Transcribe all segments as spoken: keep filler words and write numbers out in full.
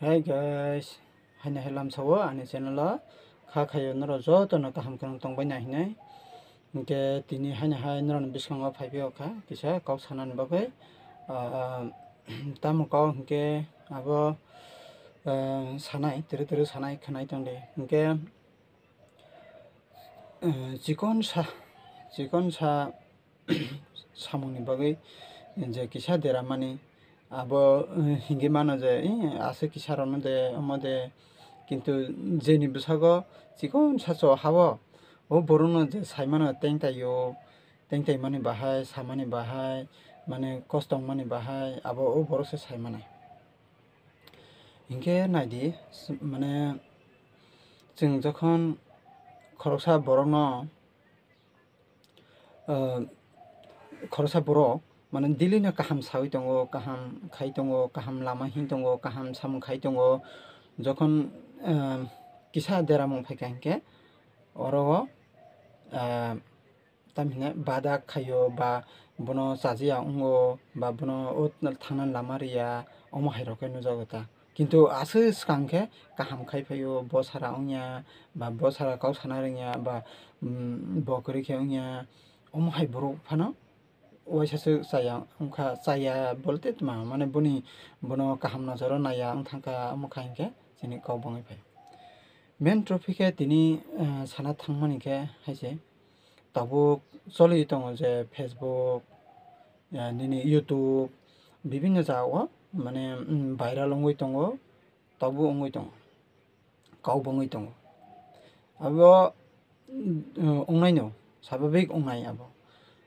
Hi guys, haino hai lamsao ani channel o kha khaio norok jotono kaham kwrwng tongbai na hinwi. Hinkhe tini haino hai norokni bwskango phaiphio kha kisa kok sanani bagwi. Ah, tamo kok hinkhe abo, ah, sanai, twrwi twrwi sanai khwnai tongdi. Hinkhe, ah, chikon sa, chikon sa samungni bagwi je kisa deramani abo, eh, hingwi mano je, eh, aswk kisa rwno de, omo de. Kintu jeni bwsago chikon sacho hao, o borokno je saimano tengtaio, tengtaimani bahai, samani bahai, mane kosto wngmani bahai, abo o borok se saimanai. Hinkhe naidi, s-, mane chwng jokhon khoroksa borokno, ah, khoroksa borok mane daily no kaham sawi tongo, kaham khai tongo, kaham lama hin tongo, kaham samung khai tongo. Jokhon, ah, kisa deramung phaikha hinkhe oro o, ah, tamhinai badak khaio ba bono chajiya wngo ba bono o thangna lama riya, omo hai rok khe nukjago ta. Kintu aswk swkang khe kaham khai phaio, bo sara wngya ba bo sara kok sana rwngya ba, mm, bo kwrwi khe wngya, omo hai borok phano uaisa swk chaya wngkha, chaya bolte tma mane boni, bono kaham nojoro naiya wng thangkha, omo khai hinkhe chini kok bangwi phai. Main trophy khe tini, eh, sana thangmani khe hai se tabuk choli tongo je Facebook, eh, nini YouTube, bibinno jagao mane, mm, viral wngwi tongo, tabuk wngwi tongo, kok bangwi tongo. Abo, mm, wngnaino, sababik wngnai abo.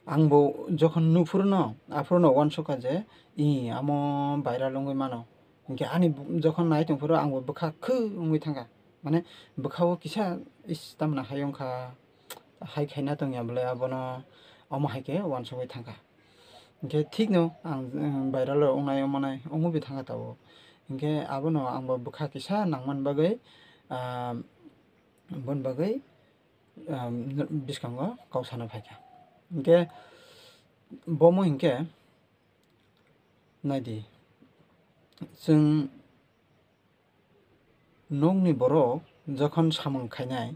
Angbo jokhon nuphuru no, aphuru no uansukha je, "I, amo viral wngwi mano." Hinkhe ani bu-, jokhon nai tongphuru angbo bwkha khw wngwi thangkha. Mane bwkhao kisa, "Is, tamna hai wngkha, hai khaina tongya bwle abono," omo hai khe uansugwi thangkha. Hinkhe thikno ang, um, viral rok wngnai omonai wngwi thangkha tabuk. Hinkhe abono angbo bwkha kisa nangmani bagwi, ah, boni bagwi, um, bwskango kok sana phaikha. Hinkhe bomo hinkhe naidi, chwng nokni borok jokhon samung khainai,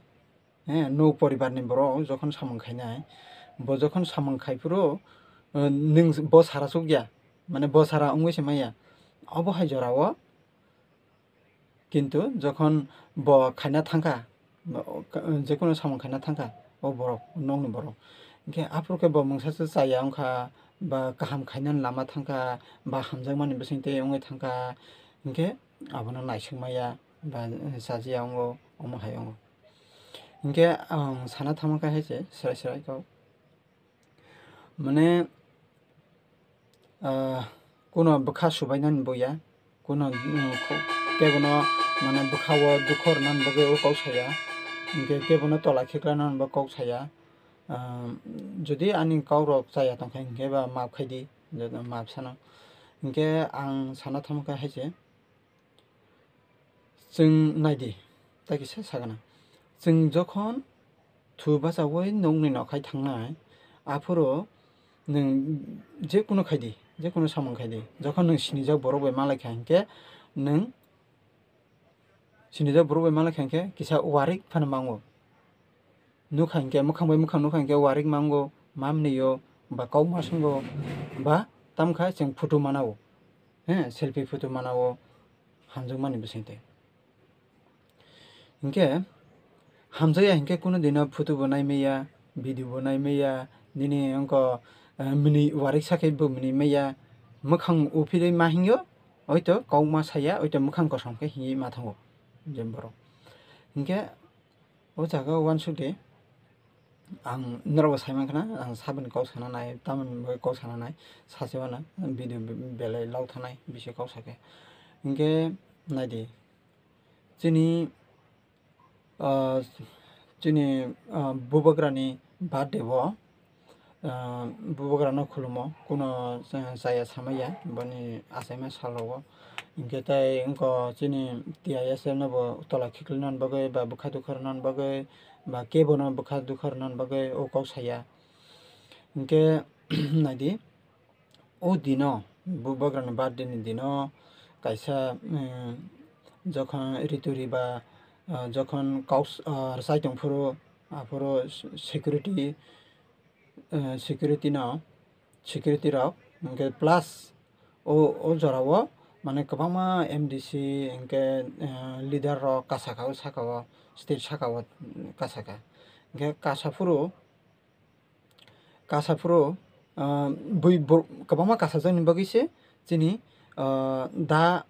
eh, nok poribarni borok jokhon samung khainai, bo jokhon samung khaiphuru, eh, nwng bo sara chukya, mane bo sara wngwi se maya, obo hai jorao. Kintu jokhon bo khaina thangkha, bo, ka-, jekono samung khaina thangkha, o borok, nokni borok. Hinkhe aphuru khe bo mungsa se chaya wngkha, ba kaham khainani lama thangkha, ba hamjakmani bisingtwi wngwi thangkha, hinkhe abono naisingmaya, ba chajiya wngo, omo hai wngo. Hinkhe ang sana thangma khe hai se, serai serai kok. Mane, ah, kuno bwkha subainani bo ya, kuno, mm, kho-, kebono, mane, bwkhao dukho rwnani bagwi o kok saya, hinkhe kebono tola khiklai nani bo kok saya. Ah, jodi ani kok rok chaya tongkha hinkhe ba maaf khai di, jodi maaf sano. Hinkhe ang sana thangma khe hai se, chwng naidi, tai kisa sagana. Chwng jokhon thu bachaui nokni nokhai thangnai, aphuru nwng jekunu khaidi, jekunu samung khaidi. Jokhon nwng sinijak borok bai malaikha hinkhe, nwng sinijak borok bai malaikha hinkhe kisa warik phano mango. Nukha hinkhe, mwkhang bai mwkhang nukha hinkhe warik mango, mamniyo, ba kok ma swngo, ba tamkha chwng photo manao, he, selfie photo manao, hamjakmani bisingtwi. Hinkhe, hamjakya hinkhe kunu dino photo bo naimaya, video bo naimaya, nini wngkha, eh, mini warik sakhe bo mini maya, mwkhang uphilwi ma hingyo, oito kok ma saya, oito mwkhang kosom khe hingwi ma thango, je borok. Hinkhe, o jaga o uansukdi, ang norokbo saimankha na, ang saboni kok sana nai, tamoni bagwi kok sana nai, sachi mano, video be-, belai lok thanai, bisi kok sakhe. Hinkhe naidi, chini, ah, chini, ah, bubagrani birthday o, ah, bubagrano khulumo, kuno cha-, chaya samaya, boni achaima salogo. Hinkhe tai wngkha chini T I S F no bo tola khiklwi nani bagwi, ba bwkha dukha rwnani bagwi, ba kebono bwkha dukha rwnani bagwi o kok saya. Hinkhe naidi, o dino, bubagrani birthday ni dino kaisa, mm, jokhon Ritu Riba, ah, jokhon kok, ah, rwchai tongphuru, aphuru security, eh, security no, security rok, hwnkhe plus o, o jora o mane kwbangma M D C hwnkhe, eh, leader rok kasaka o saka o, state saka o kasaka. Hwnkhe kasaphuru, kasaphuru, ah, bui bo-, kwbangma kasajakni bagwi se chini, ah, da,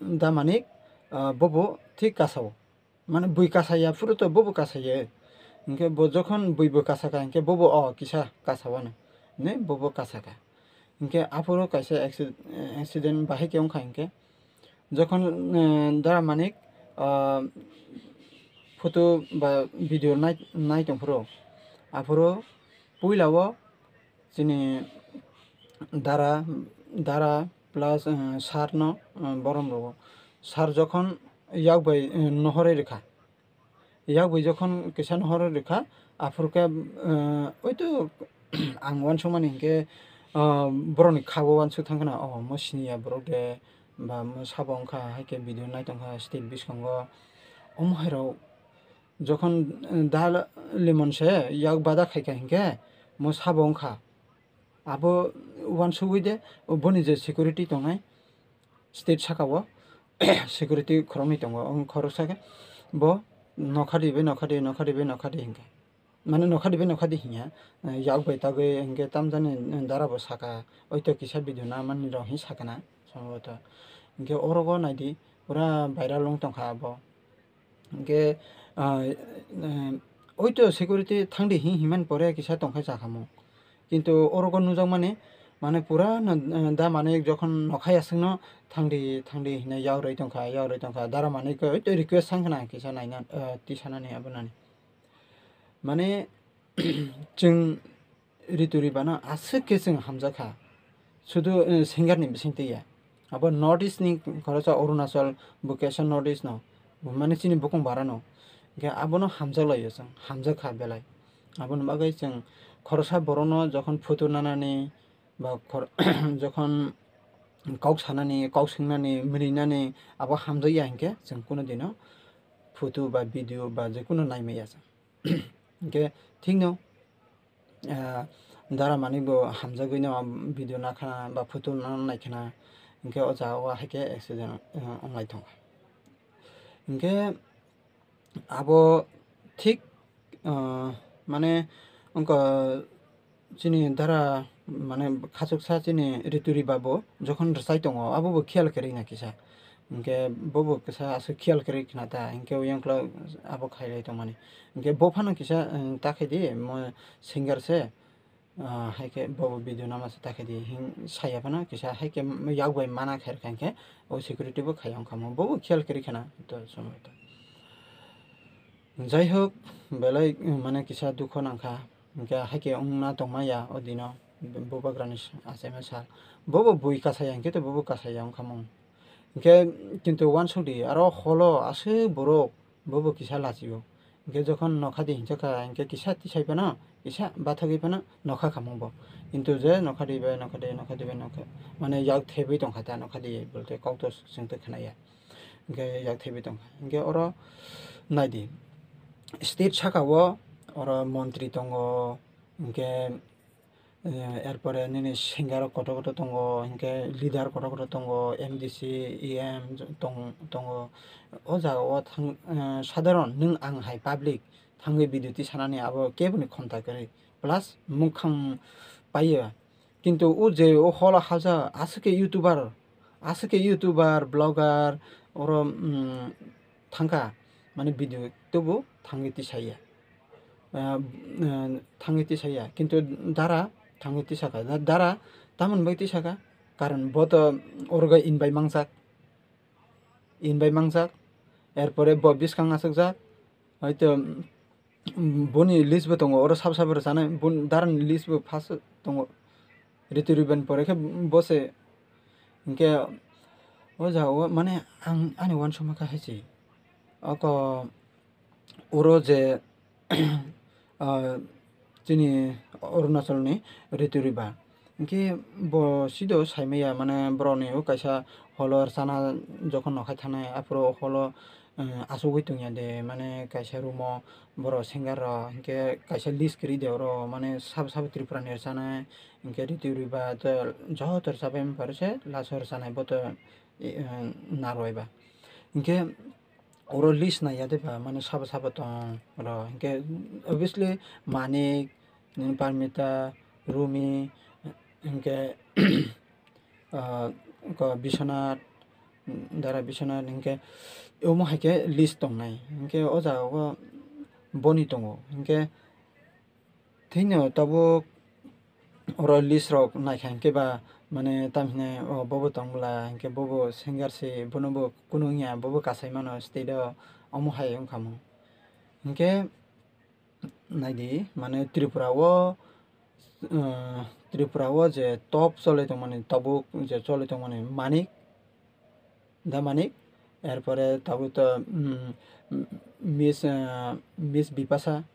da Manik, ah, bobo thik kasa o. Mane bui kasaya phuru to bobo kasaya. Hwnkhe bo jokhon bui bo kasaka hwnkhe bobo o kisa kasa wano. Ne bobo kasaka. Hwnkhe aphuru kaisa acci-, accident bahai khe wngkha hwnkhe. Jokhon, eh, Dara Manik, ah, photo ba video nai, nai tongphuru. Aphuru puila o chini Dara, Dara plus, eh, sir no, eh, borom rogo. Sir jokhon yak bai, eh, nohorwi rwkha. Yak bai jokhon kisa nohorwi rwkha, aphuru khe, eh, oito ang uansukmani hinkhe, ah, borokni kha o uansuk thang khna, "Oh, mo siniya borok de, ba mo sabo wngkha," hai khe video nai tongkha state biskango. Omo hai rok jokhon, eh, da Limon se yak bada khaikha hinkhe mo sabo wngkha. Abo uansugwi de boni je security tongnai state saka o security khoroknwi tongo. Ang khoroksa khe bo nokha di bai nokha di, nokha di bai nokha di hinkha. Mane nokha di bai nokha di hinya, yak bai tagwi hinkhe tamjani dara bo saka, oito kisa video na mani rok hin sakana somboto. Hinkhe orogo naidi pura viral wng tongkha abo. Hinkhe, ah, eh, oito security thangdi hin himani pore kisa tongkha chakhamung. Kintu orogo nujakmani, mane pura no, eh, da mane jokhon nokhai aswkno thangdi, thangdi hinwi yakrwi tongkha, yakrwi tongkha. Dara mane khe oito request sang khna kisa naina, eh, tisanani abo nani. Mane, chwng Ritu Riba no aswk khe chwng hamjakha, sudu, eh, singer ni bisingtwi ya. Abo North East ni khoroksa Arunachal bo kaisa North East no, mane chini bukung bara no. Hinkhe abono hamjaklaio chwng, hamjakha belai. Aboni bagwi chwng khoroksa borokno jokhon photo nanani ba khor-, jokhon kok sanani, kok swngnani, mwnwinani abo hamjakya hinkhe chwng kunu dino photo ba video ba jekunu naimaya chwng. Hinkhe thikno, ah, Dara Manik bo hamjagwino video nakhana ba photo nang naikhana, hinkhe o jaga o haikhe accident, ah, wnglai tongo. Hinkhe abo thik, ah, mane wngkha chini Dara mane khachuksa chini Ritu Riba bo jokhon rwchai tongo, abo bo khiyal kwrwi na kisa. Hinkhe bobo kisa aswk khiyal kwrwi khna ta, hinkhe oyang kla abo khailai tongmani. Hinkhe bo phano kisa, eh, ta khaidi, mo singer se, ah, haikhe bobo video nama se ta khaidi, hin saya phano kisa haikhe yak bai mana khairkha hinkhe o security bo khaya wngkha mo, bobo khiyal kwrwi khna to somoi to. Jai hok, belai, mane kisa dukho nangkha, hinkhe haikhe wngna tongmaya o dino, bubagrani achaima sal. Bobo bui kasaya hinkhe to bobo kasaya wngkha mung. Hinkhe kintu uansukdi, aro holo aswk borok bobo kisa lachio. Hinkhe jokhon nokha di hinjakha, hinkhe kisa tisai phano, kisa bathagwi phano nokha khamung bo. Kintu je nokha di bai, nokha di, nokha di bai, nokha, mane yak thebwi tongkha ta nokha di, bolte kok to chwng twi khnaya. Hinkhe yak thebwi tongkha. Hinkhe oro naidi, state saka o oro montri tongo, hinkhe, eh, erpore nini singer rok kotor kotor tongo, hinkhe leader kotor kotor tongo, M D C, E M tong-, tongo. O jaga o thang, eh, sadharon nwng ang hai public thangwi video tisanani abo keboni khonta kwrwi, plus mukhang paiya. Kintu o je o holo haja aswk khe YouTuber, aswk khe YouTuber, vlogger, oro, mm, thangkha, mane video tubu thangwi tisaya. Ah, ah, thangwi tisaya. Kintu Dara thangwi tisaka. Da-, Dara tamoni bagwi tisaka? Karon bo to orogo in bai mangjak. In bai mangjak. Erpore bo biskang aswkjak. Hoito, mm, boni list bo tongo, oro sabo sabo rwchanai, bon-, Darani list bo first tongo, Ritu Riban pore khe bo se, hinkhe o jaga o mane ang ani uansukma kha hai se, oko oro je, ah, chini Arunachalni Ritu Riba, Hinkhe bo sido saimaya, mane borokni o kaisa holo rwchana jokhon nokhai thanai, aphuru o holo, eh, achugwi tongya de, mane kaisa room o borok singer rok, hinkhe kaisa list kwrwi de oro, mane sabo sabo Tripura ni rwchanai, hinkhe Ritu Riba to joto rwchapai wngkha se last o rwchanai bo to, eh, narwai ba. Hinkhe oro list naiya de ba, mane sabo sabo tong oro. Hinkhe obviously Manik, nini Parmita, Rumi, hinkhe, ah, ko Biswanath, Dara Biswanath, hinkhe omo hai khe list tongnai. Hinkhe o jaga o boni tongo. Hinkhe thwino tabuk oro list rok naikha hinkhe ba, mane, tam hinai, o, bobo tong bwla, hinkhe bobo singer se, bono bo kunu wngya, bobo kasai mano state o, omo hai wngkha mo. Hinkhe naidi, mane, Tripura o, eh, Tripura o je top choli tongmani, tabuk je choli tongmani Manik, Da Manik, erpore tabuk to, mm, Miss, eh, Miss Bipasa,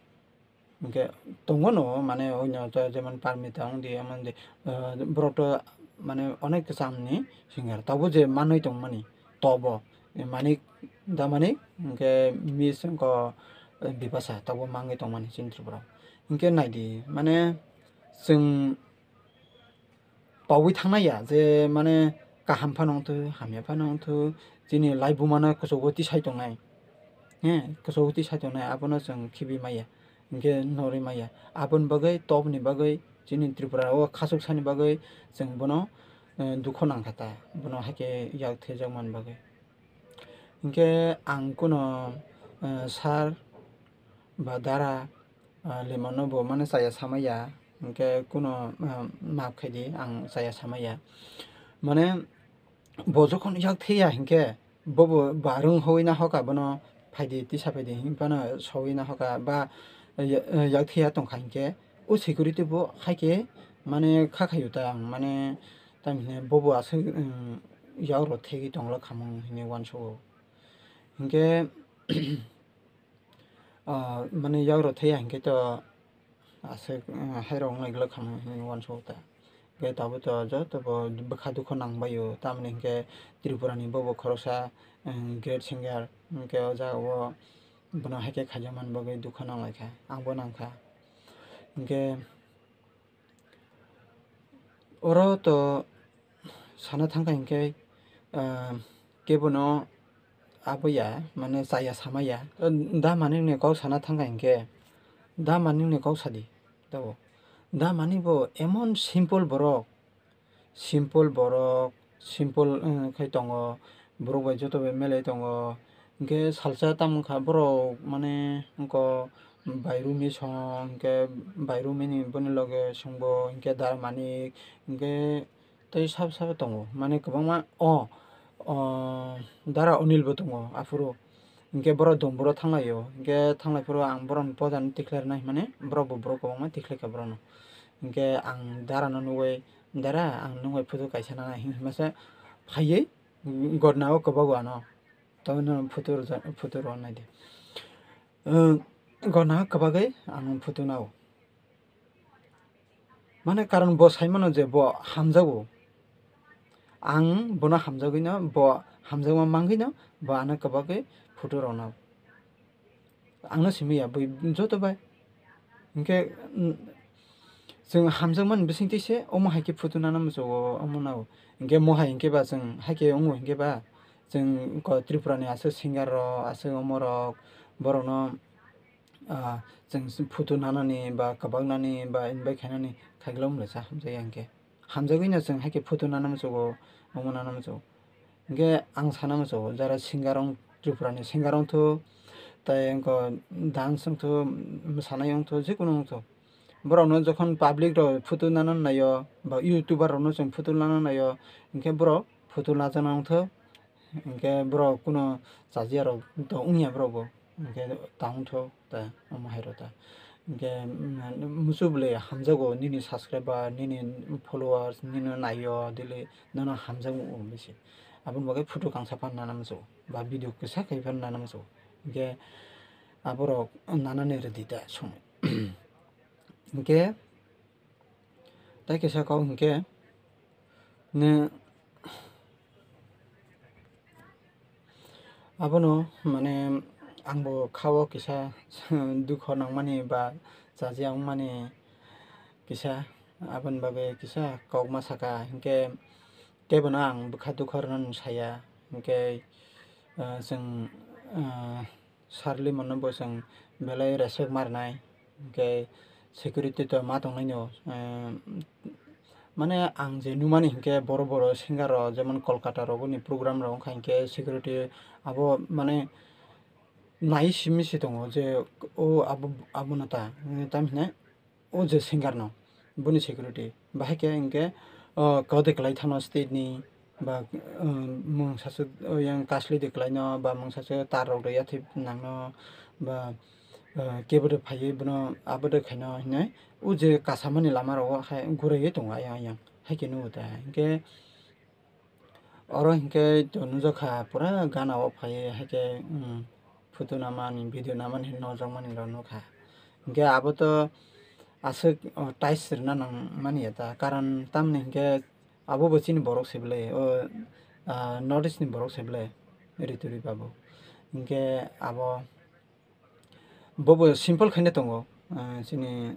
Hinkhe tongo no, mane, oino to jemon Parmita wngdi, emon di, ah, borok to, mane, onek kwcham ni singer, tabuk je manwi tongmani, tobo, Manik, Da Manik, hinkhe Miss wngkha, eh, Bipasa, tabuk mangwi tongmani chini Tripura o. Hinkhe naidi, mane, chwng paui thangnai ya, je, mane, kaham phano wngthu, hamya phano wngthu, chini laibuma no kuchugo tisai tongnai. He, kuchugo tisai tongnai, abono chwng khibi maya, hinkhe norwi maya. Aboni bagwi, topni bagwi, chini Tripura o khachuk sani bagwi chwng bono, eh, dukho nangkha ta, bono haikhe yak thwijak mani bagwi. Hinkhe ang kuno, eh, sir ba dara, ah, lemon no bo mane chaya samaya, hinkhe kuno, ah, maaf khaidi, ang chaya samaya. Mane bo jokhon yak thwiya hinkhe bobo barung hoi na hoka bono phaidi tisa phaidi hinphano soi na hoka ba ya-, yak thwiya tongkha hinkhe o security bo haikhe mane kha khayu ta ang mane tamhinai bobo aswk, um, yak rw thegwi tongla khamung hinwi uansugo. Hinkhe, ah, mane yak rw thaya hinkhe to aswk, ah, hairok wng lai glak khamung hinwi uansugo ta. Hinkhe tabuk to joto bo bwkha dukho nang baio, tamoni hinkhe Tripura ni bobo khoroksa, um, great singer, hinkhe o jaga o bono haikhe khaijak mani bagwi dukho nang lai kha, ang bo nang kha. Hinkhe, Oro to sana thangkha hinkhe, ah, kebono aboya, mane chaya samaya. Da Manikni kok sana thangkha hinkhe, Da Manikni kok sadi, tabo. Da Manik bo emon simple borok, simple borok, simple, eh, khai tongo, borok bai joto bai melai tongo. Hinkhe salsa tamo wngkha borok, mane, wngkha Bairumi song, hinkhe Bairumini boni loge songbo, hinkhe Dara Manik, hinkhe tei sabo sabo tongo, mane kwbangma. O, o, Dara Onil bo tongo aphuru, hinkhe borok Domburo thanglaio, hinkhe thanglaiphuru ang borokni poda no tikhlai rwna hinmani borok bo borok kwbangma tikhlai kha borokno. Hinkhe ang Dara no nugwi, "Dara, ang nwng bai photo kaisa nana," hinwi masa phaiwi, Gotna o kwbago ano. Tabukno photo rwja-, photo rw naidi. Ang gotna kwbagwi ang photo nao. Mane karon bo saimano je bo hamjago. Ang bono hamjagwino, bo hamjakma mangwino, bo ano kwbagwi photo rw nao. Angno simi ya bui joto bai. Hinkhe, mm, chwng hamjakmani bisingtwi se omo hai khe photo nana muchungo, omo nao. Hinkhe mohai hinkhe ba chwng hai khe wngo hinkhe ba chwng ko Tripura ni aswk singer rok, aswk omo rok, borokno, ah, chwng photo nanani ba kwbaknani ba invite khainani khaigwlak wnglaisa hamjakya hinkhe. Hamjagwino chwng hai khe photo nana muchungo, omo nana muchungo. Hinkhe ang sana muchungo, jara singer wng, Tripura ni singer wngthu, tei wngkha dance wngthu, mwsanai wngthu, jikunu wngthu. Borokno jokhon public rok photo nana naio, ba YouTuber rokno chwng photo nana naio, hinkhe borok photo najakna wngthu, hinkhe borok kuno chajiya rok to wngya borok bo, hinkhe ta wngthu. Ta omo hai rw ta. Hinkhe, mm, musu bwlwi hamjago nini subscriber, nini followers, nini naio daily, nono hamjakgo bisi. Aboni bagwi photo kangsa phano nana muchungo, ba video kwsa khai phano nana muchungo. Hinkhe aborok nanani rwdi ta song. Hinkhe Tai kisa kok hinkhe ne abono mane angbo khao kisa dukho nangmani ba chajiya wngmani kisa aboni bagwi kisa kokma saka hinkhe kebono ang bwkha dukho rwna saya hinkhe chwng Sarli mono bo chwng belai respect ma rwnai, hinkhe security to ma tongnaino, mane ang je numani hinkhe boro boro singer rok jemon Kolkata rogoni program rok wngkha hinkhe security abo mane nai simi se tongo je o abo abono ta tamhinai o je singer no boni security bahai khe hinkhe kode kwlai thano state ni ba mung sasu yang kasli de kwlai no ba mung sasu tar rok de yathip nang no ba kebo de phaiwi bono abo de khaino hinai o je kasamani lama rogo hai guraiwi tongo ayang ayang hai khe nugo ta hinkhe. Oro hinkhe to nujak kha pura gana o phaiwi haikhe photo namani video namani hinwi nojak mani rok nukha hinkhe abo to aswk tais rwna nang mani ya ta karon tamni hinkhe abo bo chini borok se bwle o north east ni borok se bwle Ritu Riba bo hinkhe abo. Bobo simple khaina tongo chini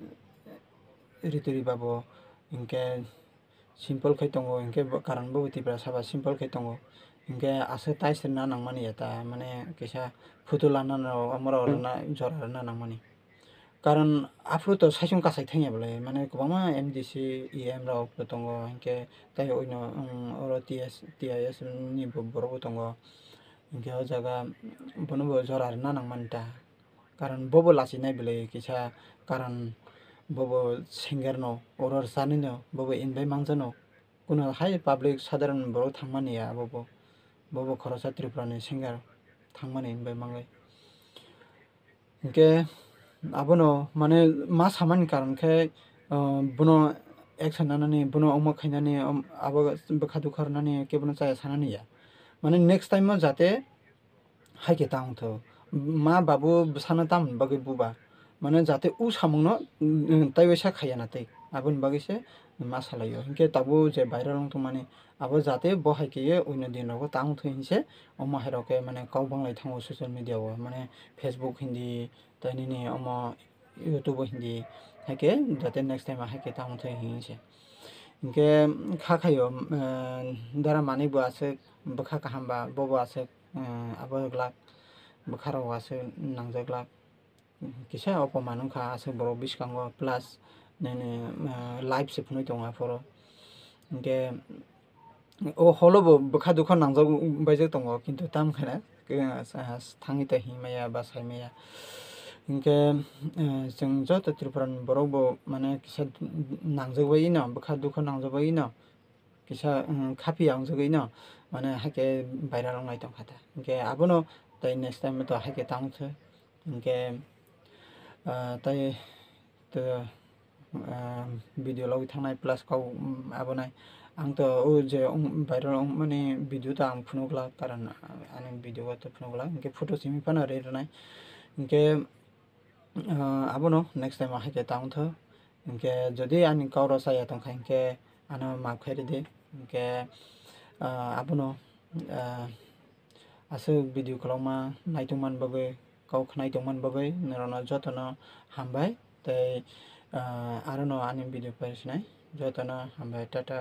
Ritu Riba bo hinkhe simple khai tongo hinkhe karon bobo Tiprasa ba simple khai tongo hinkhe aswk tais rwna nangmani ya ta mane kisa photo lana rok amorok rwna jora rwna nangmani karon aphuru to saichung kasai thangya bwle mane kwbangma M D C E M rok bo tongo hinkhe tai oino oro T S T I S ni borok bo tongo. Hinkhe o jaga bono bo jora rwna nangmani ta karon bobo lachinai bwle kisa karon bobo singer no oro rwchanino bobo enjoy manjano kuno hai public sadharon borok thangmani ya bobo bobo khoroksa Tripura ni singer thangmani enjoy mangai. Hinkhe abono mane ma samani karon khe bono action nanani bono omo khainani abo bwkha dukha rwnani kebono chaya sanani ya mane next time o jate haikhe ta wngtho ma babu bwsano tamoni bagwi buba mane jate o samungno taiwaisa khaiya na tei aboni bagwi se ma salaio hinkhe tabuk je viral wng tongmani abo jate bo haikhe oino din rogo ta wngtho hinse omo hairok khe mane kok banglai thango social media o mane Facebook hindi tei nini omo YouTube o hindi haikhe jate next time haikhe ta wngtho hinse hinkhe kha khaio dara manwi bo aswk bwkha kaham ba bobo aswk abo glak bwkha rok aswk nangjak glak kisa opoman wngkha aswk borok bwskango plus nini live se phunui tongo aphuru hinkhe o holo bo bwkha dukha nangjak baijak tongo kintu tam khe na thangwi ta hinmaya ba saimaya hinkhe chwng joto Tripura ni borok bo mane kisa nangjak bai no bwkha dukha nangjak bai no kisa khapiya wngjakgwi no mane haikhe viral wnglai tongkha ta hinkhe abono tei next time to haikhe tamo thwi hinkhe tei video logwi thangnai plus kok abonai ang to o je viral wngmani video to ang phunukla karon ani video o to phunukla hinkhe photo simi phano ri rwnai hinkhe abono next time haikhe tamo thwi hinkhe jodi ani kok rok chaya tongkha hinkhe ano maaf khairidi hinkhe abono aswk video kwlangma naitongmani bagwi kok khnai tongmani bagwi norokno jotono hambai tei arono ani video paisinai jotono hambai tata.